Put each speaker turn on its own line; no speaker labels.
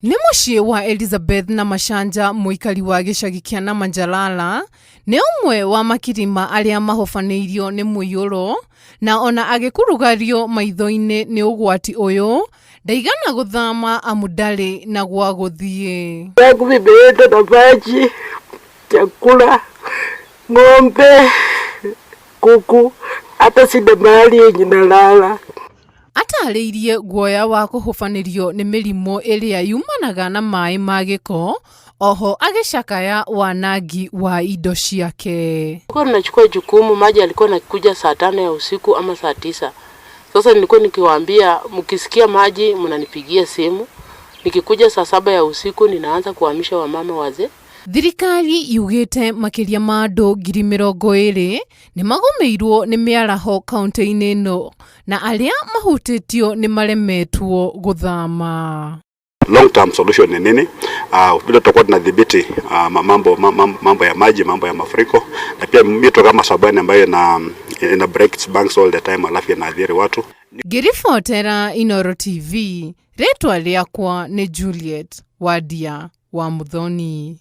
Nĩ mũciĩ wa Elizabeth Namashanja mũikari wa gĩcagi kĩa Namanjalala, nĩ ũmwe wa makirima arĩa mahobanĩirio nĩ mũiyũro, na ona agĩkurugario maitho-inĩ nĩ ũgwati ũyũ, ndaigana gũthama amu ndarĩ na gwa gũthiĩ.
Yangu imeenda na maji, chakula, ng'ombe, kuku, hata sina mahali yenye nalala.
Atarĩirie guoya wa kũhobanĩrio nĩ mĩrimũ ĩrĩa yumanaga na maĩ ma gĩko, oho agĩcakaya wanangi wa indo ciake.
Nilikuwa ninachukua jukumu, maji yalikuwa yanakuja saa 5 ya usiku ama saa 9. Sasa nilikuwa nikiwaambia mkisikia maji mnanipigia simu. Nikikuja saa 7 ya usiku ninaanza kuhamisha wamama wazee.
Thirikari yugĩte makĩria ma andũ 20,000 nĩ magũmĩirwo nĩ mĩaraho kaunti-inĩ ĩno na arĩa mahutĩtio nĩ maremetwo gũthama.
Long term solution ni nini? Vile tutakuwa tunadhibiti mambo, mambo ya maji, mambo ya mafuriko na pia mito kama Sabani ambayo ina breaks banks all the time alafu inaathiri watu.
Ngĩribotera Inooro TV, rĩtwa rĩakwa nĩ Juliet Wandia wa Muthoni.